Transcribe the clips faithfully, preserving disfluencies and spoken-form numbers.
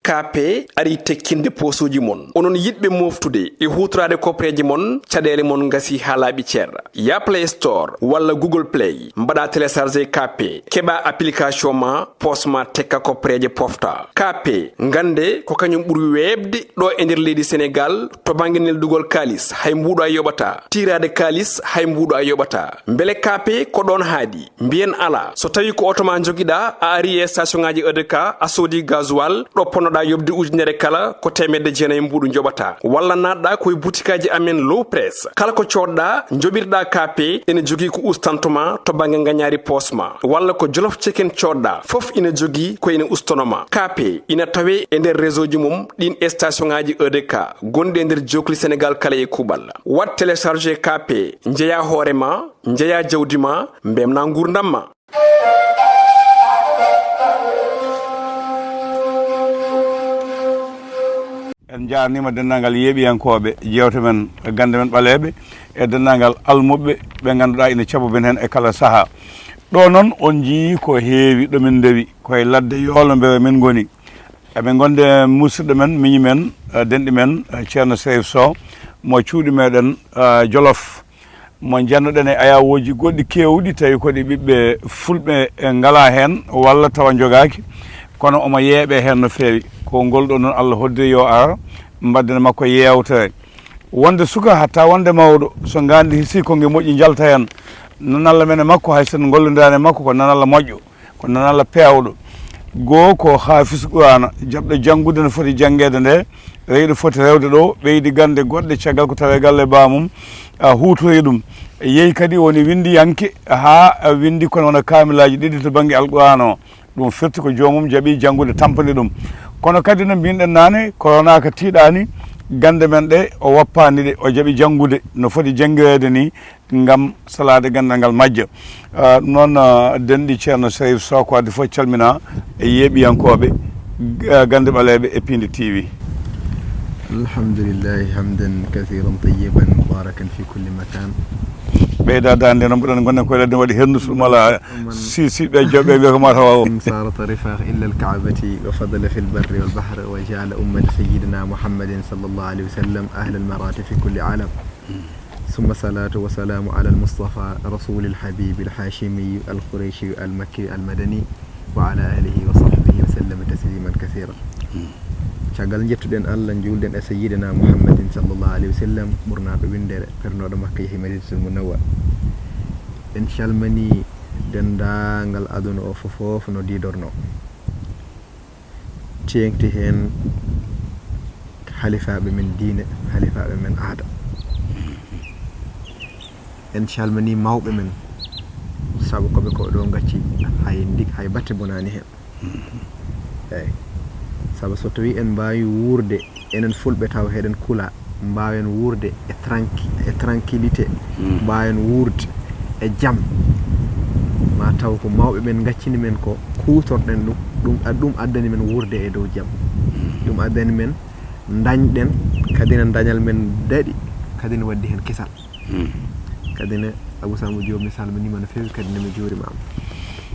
Kaape ari tekkinde poosuuji mon. Onon yiɗɓe mooftude e huutoraade kopreeje mon, caɗeele mon ngasi haa laaɓi cer. Ya Play Store walla Google Play, mbaɗa télécharger Kaape, keɓa application ma, poos ma tekka kopreeje pofta. Kaape, ngannde ko kañum ɓuri weeɓde ɗo e nder leydi Senegaal to bannge neldugol kaalis, hay mbuuɗo a yoɓata. Tiiraade kaalis, hay mbuuɗo a yoɓata. Mbele Kaape ko ɗoon haaɗi? Mbiyen alaa. So tawii ko oto ma njogiɗaa, a ari e station ŋaaji E D K, a soodi gasoil, ɗo ponnoɗaa yoɓde ujunere kala, ko teemedde jeenayi mbuuɗu njoɓataa. Walla naatɗaa ko e butikaaji amen Low Press. Kala ko coodɗaa, njoɓirɗaa Kaape, ene jogii ko ustanto ma to bannge ngañaari poos ma. Walla ko Jolof Chicken coodɗaa, fof ina jogii ko ene ustono ma. Kaape ina tawee e nder réseau ji mum ɗiin e station ŋaaji E D K, gonɗi e nder jookli Senegaal kala e kuuɓal. Waɗ télécharger Kaape, njeyaa hoore ma, njeyaa jawdi ma, mbemnaa nguurndam ma. En njaarniima denndaangal yeeɓiyankooɓe jeewte men, gannde men ɓaleeɓe, e denndaangal almuɓɓe ɓe ngannduɗaa ina caɓa men heen e kala sahaa. Ɗo noon, on njiyii ko heewi ɗo min ndewi, ko e ladde yoolo mbewe min ngoni. Eɓe ngonde musidɗo men, miñi men, eh, denɗi men, eh, Ceerno Seyif Sow, mo cuuɗi meɗen, eh, Jolof, mo njannoɗen e ayawooji goɗɗi keewɗi, tawi ko ɗi ɓiɓɓe fulɓe, eh, ngalaa heen walla tawa njogaaki, kono omo yeeɓe heen no feewi. Ko ngol ɗo noon Allah hoddiri yo ar, mbaɗden makko yeewtere. Wonde suka hatta wonde mawɗo, so ngaandi hisii ko nge moƴƴi njalta heen, nanalla men e makko, hay sen ngollondirani e makko, ko nanalla moƴƴo. Ko nanalla peewɗo. Goo ko haafis Quraana, jaɓɗo janngude no foti janngeede nde, rewɗo foti rewde ɗo, ɓeydi gannde goɗɗe caggal ko tawee galle baamum, a, huutorii ɗum. Yehi kadi woni winndiyanke, haa, a, winndi kono wona kaamilaaji ɗiɗi to bannge Alquraan o. Ɗum firti ko joomum jaɓi janngude tampani ɗum. Kono kadi no mbinɗen naane, corona ka tiiɗaani, gannde men ɗe o woppaani ɗe, o jaɓi janngude no foti janngireede ni, ngam salaade ganndal ngal majja. Ah, ɗum noon, ah, denɗi Ceerno Sherif Sow ko addi fof calmina e yeeɓiyankooɓe, ah, gannde ɓaleeɓe e Piindi T V. الحمد لله حمدا كثيرا طيبا مباركا في كل مكان. Ɓeyda daande noon mboɗon ngonɗen koye ladde waɗi henndu sumala si si ɓe joɓe ɓe ko mata wawo. إن صارت الرفاق إلا الكعبة وفضل في البر والبحر وجعل أمة سيدنا محمد صلى الله عليه وسلم أهل المراتب في كل عالم. ثم الصلاة والسلام على المصطفى رسول الحبيب الهاشمي القريشي المكي المدني وعلى آله وصحبه وسلم تسليما كثيرا. Caggal njettuɗen Allah, njuulɗen e Sayyidina Muhammadin sallallahu alayhi wa sallam, ɓurnaaɗo winndere, pernooɗo Makka, yehi Madinatul Munawwara. En calmanii denndaangal aduna o fof, fof no diidornoo. Teeŋti heen halifaaɓe men diine, halifaaɓe men aada. En calmanii mawɓe men, sabu ko ɓe ko ɗo ngacci, hay ndik, hay batte bonaani heen. Eey. Sabu so tawii en mbaawi wuurde, enen fulɓe, taw heɗen kula, mbaawen wuurde e tranqui-, e tranquillité, mbaawen wuurde e jam, ma taw ko mawɓe ɓen ngaccini men ko, kuutorɗen ɗum, ɗum ad-, ɗum addani men wuurde e dow jam. Ɗum addani men ndañɗen, kadi ne dañal men daɗi, kadi ne waddi heen kisal. Kadi ne Abou Samba Diop, mi salminiima no feewi, kadi ne mi juuriima ma.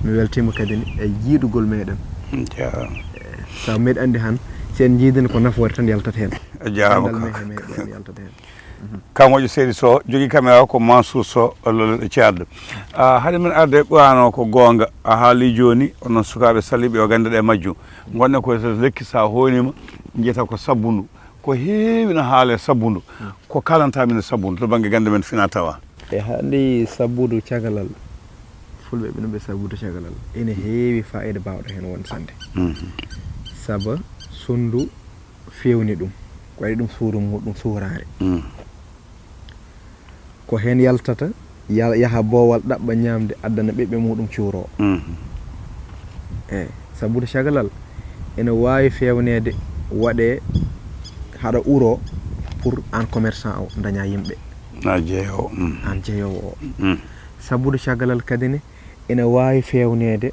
Mi weltiima kadi ne e jiidugol meɗen. Jaaraama. Eh, sabu meɗen anndi han, si en jiidii ko nafoore tan yaltata heen. A jaaraama. Ganndal men he meɗen yaltata heen. Kaŋŋoojo Seydi Sow, jogii caméra ko Mansour Sow, lolluɗo Tchad. Ah, hade men arde e Qur'an o, ko goonga, a haalii jooni, onon sukaaɓe saliiɓe o gannde ɗe majjum. Ngonɗen ko lekki, sa hoyniima, njiyata ko sabbundu. Ko heewi no haalee sabbundu. Ko kaalantaa min e sabbundu to bannge gannde men fina tawa? E hannde sabbundu cagalal. Fulɓe ɓe no mbiya sabbundu cagalal. Ene heewi faayida baawɗo heen won sannde. Sabu so ndu feewni ɗum, ko waɗi ɗum suudu muɗum suuraare. Ko heen yaltata, ya-, yaha boowal ɗaɓɓa ñaamde, addana ɓiɓɓe muɗum cuuroo. Eey, sabbundu cagalal ene waawi feewneede, waɗee haɗa uroo pour aan commerçant o daña yimɓe. A jeeyoowo. Aan jeeyoowo o. Sabbundu cagalal kadi ne ene waawi feewneede,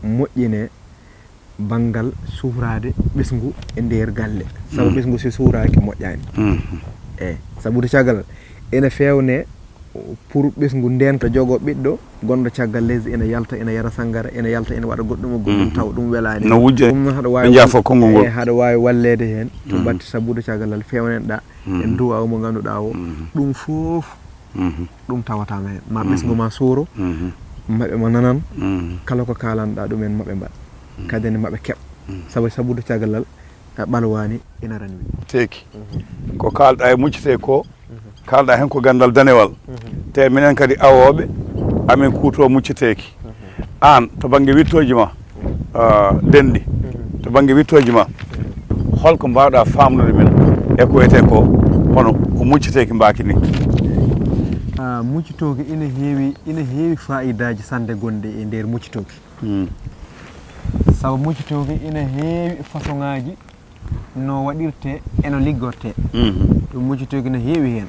moƴƴinee banngal suuraade ɓesngu e nder galle. Sabu ɓesngu so suuraaki moƴƴaani. Eey, sabbundu cagalal ene feewnee Pour ɓesngu ndeenka jogoo ɓiɗɗo gonɗo caggal lesdi, ene yalta, ene yara sanngara, ene yalta, ene waɗa goɗɗum e goɗɗum, taw ɗum welaani. No wujja ɗum noon haɗa waawi ɓe njaafa konngol ngol. Eyi, haɗa waawi walleede heen to batte sabbude caggal lal, feewnen ɗaa en duwaaw mo ngannduɗaa o. Ɗum fof ɗum tawataama heen. Ma ɓesngu ma suuro, maɓɓe mo nanan, kala ko kaalanɗaa ɗum en maɓɓe mbaɗ. Kadi ne maɓɓe keɓ. Sabu sabbude caggal lal, a ɓalwaani ina ranwi. Teeki. Ko kaalɗaa e mucciteeki ko, kaalɗaa heen ko ganndal danewal. Te minen kadi awooɓe, amin kuuto mucciteeki. Aan, to bannge wiɗtooji ma, ah, denɗi, to bannge wiɗtooji ma, holko mbaawɗaa faamnude min e ko wiyetee ko hono ko mucciteeki mbaaki ni? Ah, muccitooki ina heewi, ina heewi faayidaaji sannde gonɗe e nder muccitooki. Sabu muccitooki ina heewi façon ŋaaji no waɗirtee e no liggortee. Ɗum muccitooki no heewi heen.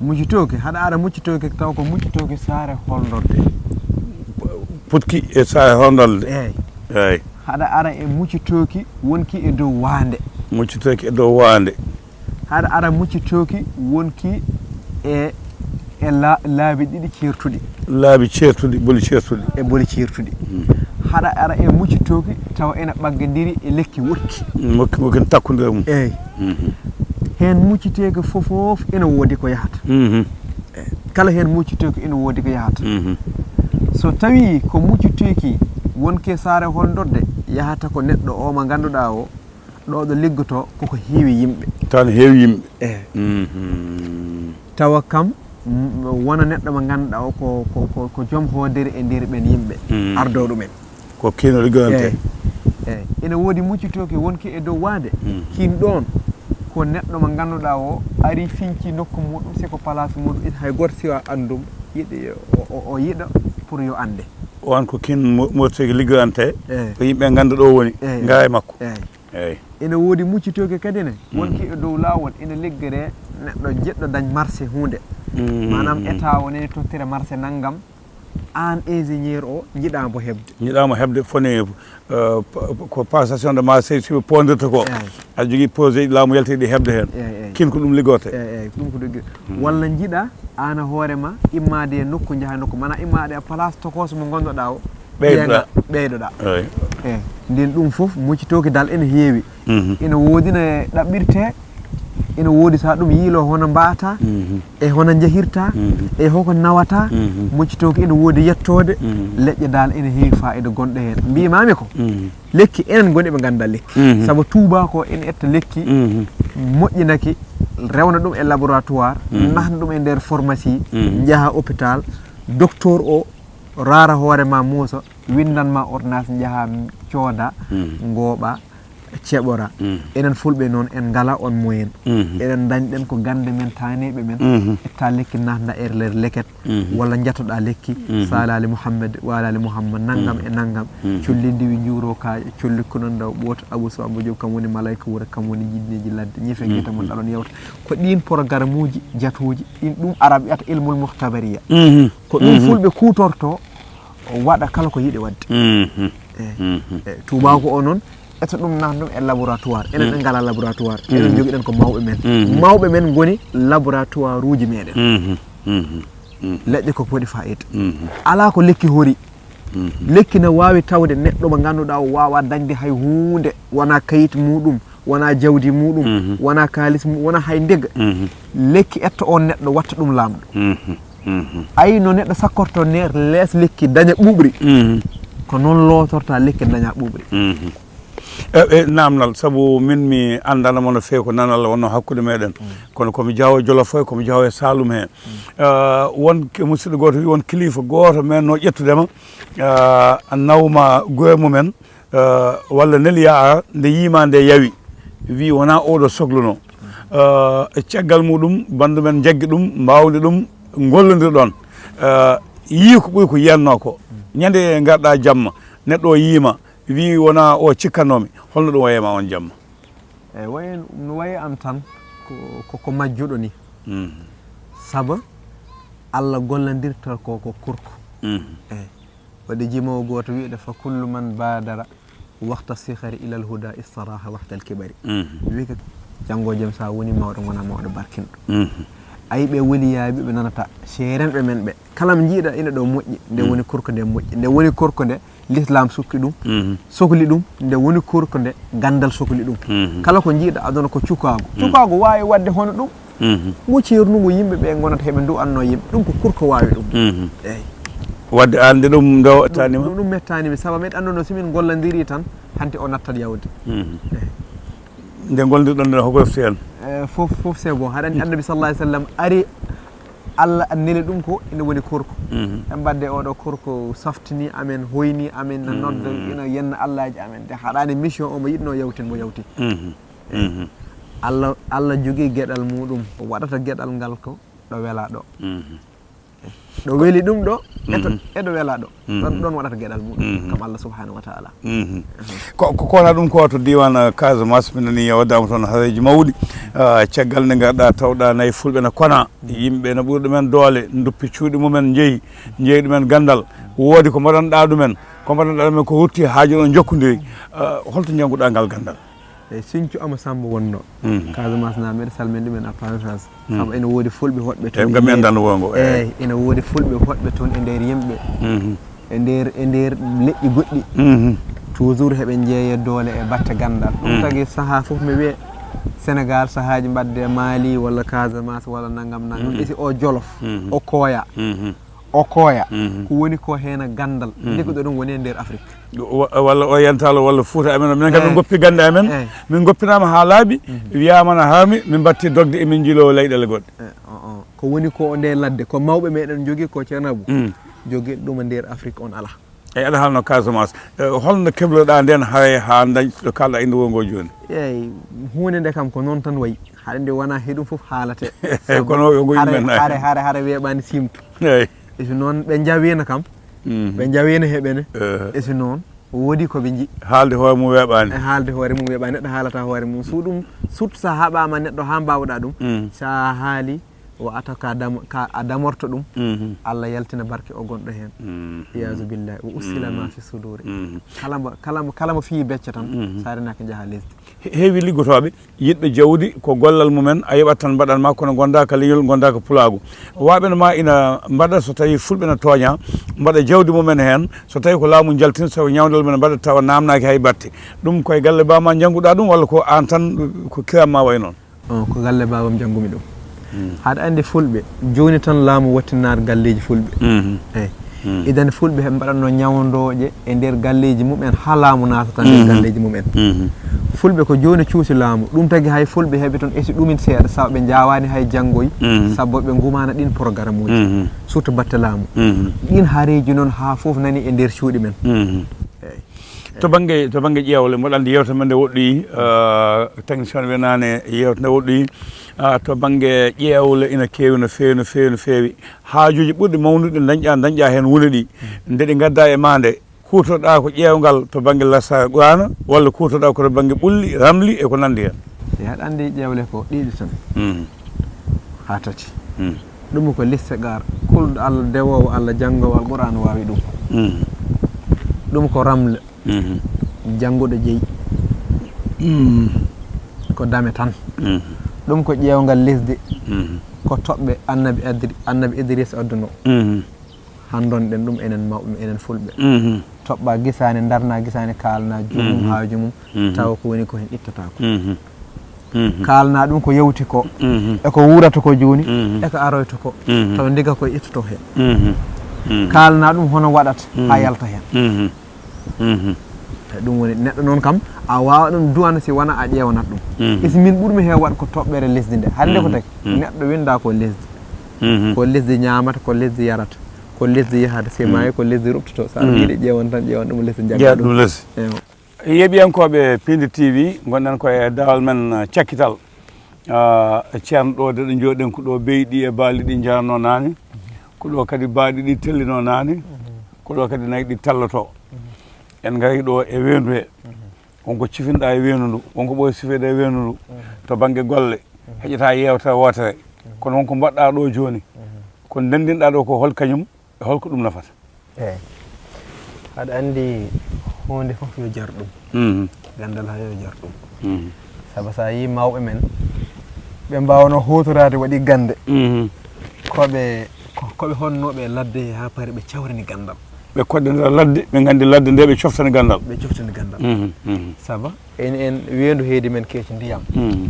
Muccitooki, haɗa ara muccitooki taw ko muccitooki saare holndorde. Putki e saare holndorde. Eey. Eey. Haɗa ara e muccitooki wonki e dow waande. Muccitooki e dow waande. Haɗa ara muccitooki wonki e, e la-, laabi ɗiɗi ceertuɗi. Laabi ceertuɗi, boli ceertuɗi. E boli ceertuɗi. Haɗa ara e muccitooki tawa ena ɓaggandiri e lekki wokki. Wokki, wokki ene takkondiraa e mum. Eey. Heen mucciteeki fof, fof ena woodi ko yahata. Eey. Kala heen muccitooki ena woodi ko yahata. So tawii ko muccitooki wonki e saare holndorde, yahata ko neɗɗo o mo ngannduɗaa o, ɗo ɗo liggotoo koko heewi yimɓe. Tan heewi yimɓe. Eey. Tawa kam, m-, wona neɗɗo mo ngannduɗaa o ko, ko, ko, ko joom hoodere e nder ɓeen yimɓe ardoo ɗumen. Ko kiin o liggorantee. Eey. Eey. Ene woodi muccitooki wonki e dow waande. Kiin ɗoon ko neɗɗo mo ngannduɗaa o ari finci nokku muɗum, si ko place muɗum, it hay gooto siwa anndum, yiɗi o, o, o yiɗa pour yo annde. Oon ko kiin mo-, muccitooki liggorantee. Eey. Ko yimɓe ngannda ɗo woni, eey, ngara e makko. Eey. Eey. Ene woodi muccitooki kadi ne, wonki e dow laawol, ene liggoree neɗɗo jiɗɗo dañ marché huunde. Maanaam état o nene tottira marché nanngam, aan ingénieur o njiɗaa mbo heɓde. Njiɗaa mo heɓde fone, eh, pa-, ko passation de marché, si ɓe poondirta ko. Eey. Aɗa jogii projet laamu yalti ɗi heɓde heen. Eey, eey. Kiin ko ɗum liggortee. Eey, eey, ko ɗum ko liggi-, walla njiɗaa aan e hoore ma immaade e nokku njahaa nokku, maanaam immaade e place tokooso mo ngannduɗaa o. Ɓeydoɗaa. Ɓeydoɗaa. Eey. Eey. Ndeen ɗum fof muccitooki dal ene heewi. Ene woodi no ɗaɓɓirtee, ene woodi so a ɗum yiiloo hono mbaata, e hono njahirta, e hoko nawata, muccitooki ene woodi yettoode, leƴƴe dal ene heewi faayida gonɗo heen. Mbiimaami ko, lekki enen ngoni ɓe ngannda lekki. Sabu Tuubaa ko ene etta lekki, moƴƴinaki, rewna ɗum e laboratoire, nahna ɗum e nder pharmacie, njaha hôpital, docteur o raara hoore ma, muusa, winndan ma ordonnance, njaha cooda, ngooɓa, ceɓora. Enen Fulɓe noon en ngala on moyen. Eɗen dañɗen ko gannde men, taaneeɓe men, etta lekki, naatda e nder leket, walla njatoɗa lekki, salaali Muhammad, waalaali Muhammad, nanngam e nanngam. Colli ndiwi njuuro kaaƴe, colli kunanndaw ɓoota, Abuu Sammba Joob kam woni malayka wuro, kam woni jinneeji ladde, ñife gite mon ɗaɗon yawta. Ko ɗiin programme uji, jatuuji, ɗiin ɗum Arab wiyata ilmul muhtabariya. Ko ɗum Fulɓe kuutorto, o waɗa kala ko yiɗi waɗde. Eey. Eey, tuubaaku o noon, etta ɗum, naatna ɗum e laboratoire. Enen en ngala laboratoire. Enen njogiɗen ko mawɓe men. Mawɓe men ngoni laboratoire uji meɗen. Leƴƴe ko poti fayida. Alaa ko lekki hori. Lekki na waawi tawde neɗɗo mo ngannduɗaa o waawaa dañde hay huunde, wonaa kayit muɗum, wonaa jawdi muɗum, wonaa kaalis mu-, wonaa hay ndega. Lekki etta on neɗɗo, watta ɗum laamɗo. Ayi no neɗɗo sakkorto nder lees lekki daña ɓuuɓri, ko noon lootorta lekki daña ɓuuɓri. E, e, naamnal, sabu min mi anndanamo no feewi ko nanal wonno hakkunde meɗen. Kono komi jaawo Jolof he, komi jaawo e Saalum he. Ah, won ke-, musidɗo gooto wi won kilifa gooto men no ƴettudema, ah, nawma goye mumen, ah, walla neli ya ara, nde yiima nde yawi. Wi wona oɗo sogluno. Ah, e caggal muɗum, bandu men jaggi ɗum, mbawdi ɗum, ngollondirɗon. Ah, yii ko ɓuri ko yiyanno ko. Ñande garɗa jamma, neɗɗo o yiima, wi wona o cikkanomi, holno ɗum wayema on jamma? Eyi, wayi, no wayi am tan, ko, ko, ko majjuɗo ni. Sabu Allah gollandirta ko, ko kurko. Eyi. Waɗi jimowo gooto wi'ude, "Fa kullu man baadara waqta sigari ilal huda istaraha waqtal kibari." Wi ko janngo jam, sa woni mawɗo, ngona mawɗo barkinɗo. Ayi ɓe woliyaaɓe ɓe nanata seerenɓe men ɓe. Kala mo njiiɗa ina ɗo moƴƴi, nde woni korko nde moƴƴi. Nde woni korko nde l'islam sukki ɗum, sokli ɗum, nde woni korko nde ganndal sokli ɗum. Kala ko njiiɗa aduna ko cukaagu. Cukaagu waawi waɗde hono ɗum. Ngu ceernungu yimɓe ɓe ngonata heɓe ndu'annoo yimɓe. Ɗum ko korko waawi ɗum. Eeyi. Waɗde aan de ɗum nde waɗtaani ma? Ɗum, ɗum mettaani mi, sabu miɗo annduno si min ngollandiri tan, hanti o nattat yawde. Eeyi. Nde ngolndirɗon nde hoko refti heen? Eh, fof, fof c'est bon. Haɗa anndi Annabi sallallahu alayhi wa sallam ari, Allah neli ɗum ko ina woni korko. En mbaɗde oɗo korko saftini amen, hoyni amen, na nodda, ina yenna Allaji amen. De haɗaani mission o mo yiɗno yawtin, mo yawti. Allah, Allah jogii geɗal muɗum. O waɗata geɗal ngal ko ɗo wela ɗo. Ɗo weli ɗum ɗo, eto, eɗo wela ɗo. Ɗon, ɗon waɗata geɗal muɗum, kam Allah subhanahu wa ta'ala. Ko, ko kona ɗum ko to diwan, eh, Casamance, mi nani o waddama toon hareji mawɗi. Ah, caggal nde ngarɗa tawɗa nayi fulɓe na kona, yimɓe na ɓuri ɗumen doole, duppi cuuɗi mumen, njeeyi, njeeyi ɗumen gandal. Woodi ko mbaɗanɗa ɗumen, ko mbaɗanɗa ɗumen ko rutti haaju ɗon jokkondiri. Ah, holto njannguɗa ngal gandal? E Sinthiou Ama Samba wonno. Casamance na mbeɗa salmini ɗumen à passage. Sabu ene woodi fulɓe hoɗɓe toon. Eyi, ngam mi anndan wongo, eyi. Eyi, ene woodi fulɓe hoɗɓe toon e nder yimɓe. E nder, e nder leƴƴi goɗɗi. Toujours heɓe njeeye doole e batte gandal. Ɗum tagi saha fof mi wiye Sénégal sahaaji mbaɗde Mali walla Casamance walla nangam nangam. Esi o Jolof, o Kooya. O Kooya, ko woni ko heen ganndal, nde ko ɗum woni e nder Afrik. Wa-, walla o Yantalo, walla Fuuta amen, o, minen kam ɓe ngoppi gannde amen, min ngoppinaama haa laaɓi, wiyaama na haami, min mbatti dogde, emin njiloo leyɗeele goɗɗe. Eh, o, o. Ko woni ko o nde ladde, ko mawɓe meɗen njogii ko Ceerno Abu, jogii ɗum e nder Afrik on alaa. Eyi, aɗa haalno Casamance. Eh, holno kebloɗaa ndeen haray haa dañ ɗo kaalɗaa innde woo ngoo jooni? Eyi, huunde nde kam ko noon tan wayi. Haɗa nde wonaa he ɗum fof haalate. Eyi, kono yo ngo hare, yimɓe hare, hare, hare weeɓaani siimtu. Eyi. E so noon ɓe njawiino kam, ɓe njawiino heɓene. Eh. E so noon, woodi ko ɓe nji. Haalde hoore mum weeɓaani. E haalde hoore mum weeɓaani, neɗɗo haalata hoore mum. So ɗum, surtout so a haɓaama neɗɗo haa mbaawɗaa ɗum, so a haali, o ata ka dam-, ka a damorto ɗum, Allah yaltina barke o gonɗo heen. Iyaazu billahi, o ussila ma fi suduri. Kala mo, kala mo, kala mo fiyi becce tan, so a renaaki njaha lesdi. He-, heewi liggotooɓe, yiɗɓe jawdi, ko gollal mumen, a yoɓat tan mbaɗan ma, kono ngonda ka leñol, ngonda ka pulaagu. Waaɓe no ma ina mbaɗa, so tawi fulɓe no tooña, mbaɗa jawdi mumen heen, so tawi ko laamu jaltin, so ñawndal men mbaɗa tawa naamnaaki hay batte. Ɗum koye galle ba ma njannguɗaa ɗum, walla ko aan tan, ko kiram ma wayi noon? On ko galle baabam janngumi ɗum. Haɗa anndi fulɓe, jooni tan laamu wattinaar galleeji fulɓe. Eyi. Idan fulɓe heɓe mbaɗatno ñawndooje e nder galleeji mumen haa laamu naatata nder galleeji mumen. Fulɓe ko jooni cuusi laamu. Ɗum tagi hay fulɓe heɓe toon esi ɗumin seeɗa, sabu ɓe njaawaani hay janngoy, sabu ɓe ngumaana ɗin programmuuji, surtout batte laamu. Ɗin hareeji noon haa fof nani e nder cuuɗi men. Eyi. To bannge, to bannge ƴeewle, mboɗo anndi yewtere men nde woɗɗoyi, ah, technicien o wiyanaane yewtere nde woɗɗoyi. Ah, to bannge ƴeewle ina keewi no feewi, no feewi, no feewi. Haajuuji ɓurɗi mawnude dañƴa, dañƴa heen woni ɗi. Nde ɗi ngadda e maa nde, kuutorɗaa ko ƴeewngal to bannge lasaara Qur'aana, walla kuutorɗaa ko to bannge ɓulli, ramli e ko nanndi heen? E aɗa anndi ƴeewle ko ɗiɗi tan. Haa tati. Ɗum ko listiqaar, kulɗo Allah, dewoowo Allah, janngoowo Alqur'aan waawi ɗum. Ɗum ko raml, jannguɗo jeyi. Ko dame tan. Ɗum ko ƴeewngal lesdi, ko toɓɓe Annabi Adri-, Annabi Idris adduno. Hanndon ɗen ɗum enen mawɓe, enen fulɓe. Toɓɓa gisaane, darna gisaane, kaalna joomum haaju mum, tawa ko woni ko heen ittataako. Kaalna ɗum ko yawti ko, e ko wuurata ko jooni, e ko aroyta ko, tawa ndiga koye ittoto heen. Kaalna ɗum hono waɗata haa yalta heen. E ɗum woni neɗɗo noon kam, a waawa ɗum duwana si wona a ƴeewnat ɗum. E si min ɓurmi heew waɗ ko toɓɓere lesdi nde. Hannde ko taki, neɗɗo winnda ko lesdi. Ko lesdi ñaamata, ko lesdi yarata, ko lesdi yahata, si maayi, ko lesdi ruɓtoto. So aɗa yiɗi ƴeewan tan, ƴeewan ɗum lesdi, jagga ɗum. Ɗum lesdi. Eewa. Yeeɓiyankooɓe Piindi T V, ngonɗen ko e daawal men, eh, cakkital. Ah, ceerno ɗo, de ɗo njooɗen ko ɗo beyi ɗi e baali ɗi njaarno naane. Ko ɗo kadi baaɗi ɗi tellino naane. Ko ɗo kadi nayi ɗi telloto. En ngari ɗo e weendu he. Wonko cifinɗa e weendu ndu, wonko ɓooy sifeede e weendu ndu. To bannge golle, heƴata yeewtere wootere. Kono wonko mbaɗɗa ɗo jooni, ko ndenndinɗa ɗo ko hol kañum? E holko ɗum nafata? Eey. Aɗa anndi huunde fof yo jar ɗum. Mhm. Ganndal hay yo jar ɗum. Mhm. Sabu so a yii mawɓe men, Ɓe mbaawano huutoraade waɗi gannde. Mhm. Ko ɓe, ko, ko ɓe honnooɓe e ladde he haa paari ɓe cawrini ganndal. Ɓe koɗdondira ladde, ɓe nganndi ladde nde ɓe coftani ganndal. Ɓe coftani ganndal. Mhm, mhm. Saba, en, en weendu heedi men keeci ndiyam. Mhm.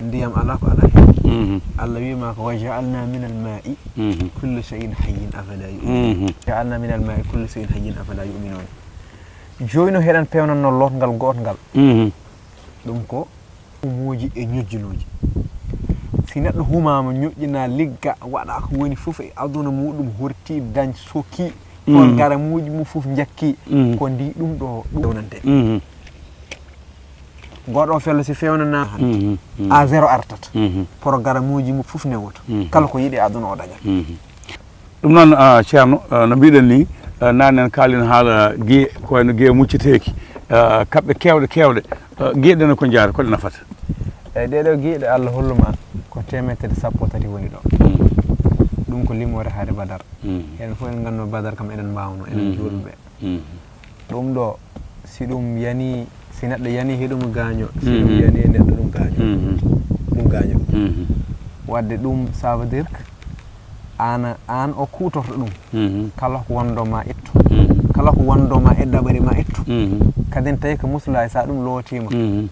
Ndiyam alaa ko alaa heen. Mhm. Allah wiima ko, "Wa ja'alna min al ma'i Mhm. kulli shay'in hayyin afala yu'minun." Mhm. "Ja'alna min al ma'i kulli shay'in hayyin afala yu'minun." Jooni o heɗan peewnanno lootngal gootngal. Mhm. Ɗum ko umuuji e ñojjinooji. Si neɗɗo humaama, ñoƴƴina, ligga, waɗa ko woni fof e aduna muɗum, horti, dañ, soki, toon garamuuji mum fof njakki, ko ndi ɗum ɗo, ɗum fewnante. Gooɗo o fello si fewnana, a zéro artat. Programmuuji mum fof newoto. Kala ko yiɗi aduna o dañat. Ɗum noon, ah, Ceerno, ah, no mbiɗen ni, ah, naane en kaalin haala giye, ko wayno giye mucceteeki, ah, kaɓɓe keewɗe, keewɗe, ah, giye ɗe ne ko njaari, ko ɗe nafata? Eyi, ɗee ɗoo giye ɗe Allah hollu ma, ko teemedere sappo tati woni ɗo. Mm. Ɗum ko limoore hare Badar. Mm. Enen fof en nganno Badar kam eɗen mbaawno, enen juulɓe. Mm. Ɗum ɗo, si ɗum yani, si neɗɗo yani, hiɗum gaaño, si ɗum yani e neɗɗo, ɗum gaaño. Mhm. Ɗum gaaño ɗum. Mhm. Wadde ɗum, ça veut dire que aan, aan o kuutorto ɗum. Mhm. Kala ko wonndoo ma ittu. Mhm. Kala ko wonndoo ma e dabare ma ittu. Mhm. Kadin tawi ko musulaaji, so ɗum lootiima. Mhm.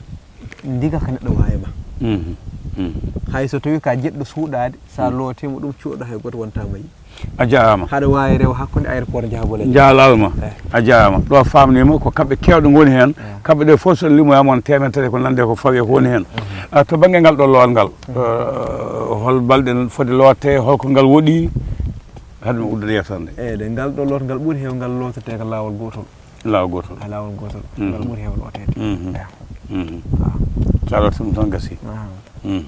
Ndiga ko neɗɗo waawi ma. Mhm. Mhm. Hay so tawi ka jiɗɗo suuɗaade, so a lootiima ɗum, cuuɗo hay gooto wonta mayi. A jaaraama. Haɗa waawi rewa hakkunde aéroport Njaabol e Njaaralma. Eh. A jaaraama. Ɗo faamniima ko kaɓɓe keewɗe ngoni heen. Eh. Kaɓɓe ɗe fof so en limoyaama on teemedere ko nande ko fawi ko woni heen. Mhm. Ah, to bannge ngal ɗo loowal ngal, eh, hol balɗe foti lootte, holko ngal woɗɗi? Haɗa mi uddude yettande. Eyi, de ngal ɗo loowal ngal ɓuri heew ngal lootetee ko laawol gootol. Laawol gootol. A laawol gootol. Mhm. Ngal ɓuri heew looteede. Mhm. Eyi. Mhm. Ah. So a lootii ɗum tan gasi. Ah. Mhm.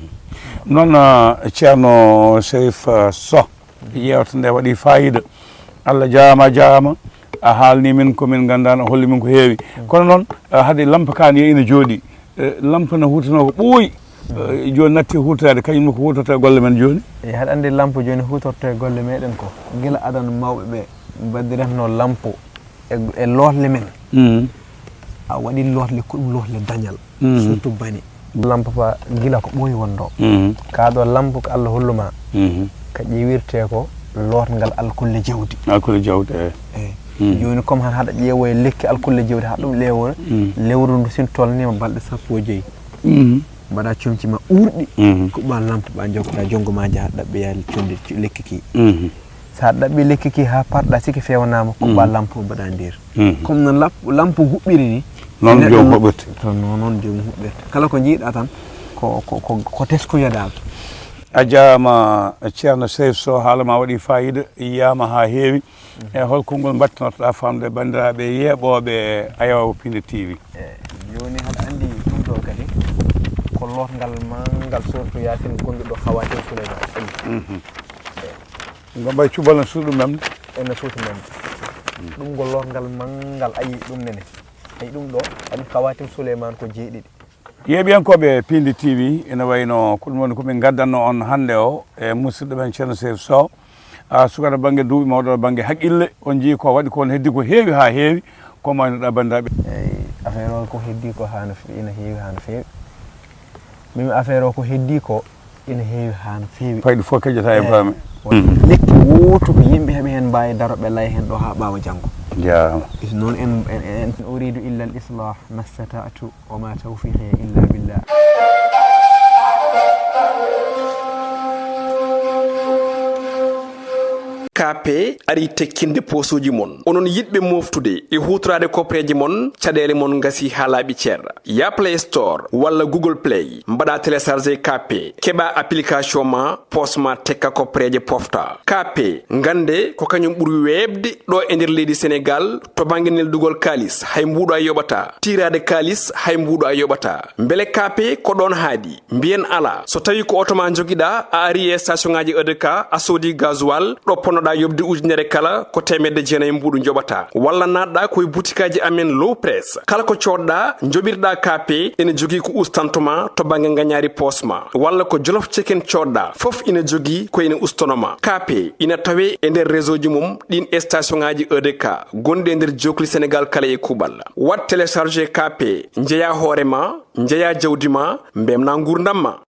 Noon, ah, Ceerno Serif, ah, Soh. Yeewtere nde waɗi faayiida. Allah jaaraama, a jaaraama. A haalni min ko min nganndaano, a holli min ko heewi. Mm. Kono noon, eh, hade lampa kaan yehi ina jooɗi. Eh, lampa no huutonoo ko ɓooyi. Mm. Eh, jooni natti huutoraade, kañum ne ko huutorta e golle men jooni. E haɗa anndi lampa jooni huutorta e golle meɗen ko gila adan mawɓe ɓe mbaddiratnoo lampa e, e lootle men. Mm. A waɗi lootle, ko ɗum lootle dañal. Mhm. Surtout bani. Lampa fa gila ko ɓooyi wonndoo. Mhm. Kaa ɗo lampa ko Allah hollu ma. Mhm. Ka ƴeewirtee ko lootngal alkulle jawdi. Alkulle jawdi, eh. Eh. Mhm. Jooni comme han haɗa ƴeewoya lekki alkulle jawdi, haɗa ɗum leewora. Mhm. Lewru ndu si tolniima balɗe sappo e joy. Mhm. Mbaɗa comci ma uurɗi. Mhm. Kuɓɓa lampa ɓa jokkoɗa jonngo ma njaha ɗaɓɓoya condi lekki ki. Mhm. So a ɗaɓɓi lekki ki haa parɗa, si ki feewnaama, kuɓɓa lampu o mbaɗa nder. Mhm. Comme no lap-, lampu huɓɓiri ni, noon neɗɗo joom no huɓɓirta. To no-, noon joom huɓɓirta. Kala ko njiiɗa tan, ko, ko, ko, ko teskoyoɗaa. A jaaraama, Ceerno Serif Soh, haala ma waɗi faayiida, yiyaama haa heewi. Mhm. E hol konngol mbaɗtanotoɗaa faamde banndiraaɓe yeeɓooɓe Ayawaa Piindi T V? E, jooni haɗa anndi ɗum ɗo kadi, ko lootngal manngal, surtout Yaasin gonɗo ɗo Hawatin Suleymaan. Mhm. E, Ngam mbay cubalal no suuɗi memde. Ene suuɗi memde. Ɗum ko lootngal manngal, ayi ɗum nene. Ayi ɗum ɗo, aɗum Hawatin Suleymaan ko jeeɗiɗi. Yeeɓiyankooɓe Piindi T V, ene wayno ko ɗum woni ko min ngaddanno on hannde o e musidɗo men Ceerno Serif Soh. A sukaaɗo bannge duuɓi, mawɗo bannge haqqille, on njii ko waɗi ko, on heddi ko heewi haa heewi, ko maynoɗaa banndiraaɓe? Eyi, affaire o ko heddi ko haa no fe-, ina heewi haa no feewi. Min affaire o ko heddi ko ina heewi haa no feewi. Fayde fof kejjata e Ibrahima. Eyi. Mhm. Lekki wooto ko yimɓe heɓe heen mbaawi daro ɓe lay heen ɗo haa ɓaawa janngo. Jaaraama. Noon en, en, en, in uridu illa al islah mastata'tu wa ma tawfiqi illa billah. K P ari tekkinde poosooji mon. Onon yiɗɓe mooftude e huutoraade koppereeje mon, caɗeele mon ngasi haa laaɓi cer. Yaa Play Store walla Google Play, mbaɗa télécharger K P, keɓa application ma, poos ma tekka koppereeje pofta. K P, ngannde ko kañum ɓuri weeɓde ɗo e nder leydi Senegaal, to bannge neldugol kaalis, hay mbuuɗu a yoɓataa. Tiiraade kaalis, hay mbuuɗu a yoɓataa. Mbele K P ko ɗoon haaɗi? Mbiyen alaa. So tawii ko oto ma njogiɗaa, a arii e station ŋaaji E D K, a soodii gasoil, ɗo ponnoɗaa yoɓde ujunere kala, ko teemedde jeenayi mbuuɗu njoɓataa. Walla naatɗaa ko e butikaaji amen Low Press. Kala ko coodɗaa, njoɓirɗaa K P, ene jogii ko ustantoo ma to bannge ngañaari poos ma. Walla ko Jolof Chicken coodɗaa, fof ina jogii ko ene ustanoo ma. K P ina tawee e nder réseau ji mum, ɗiin station ŋaaji E D K, gonɗi e nder jookli Senegaal kala e kuuɓal. Waɗ télécharger K P, njeyaa hoore ma, njeyaa jawdi ma, mbeltinaa nguurndam ma.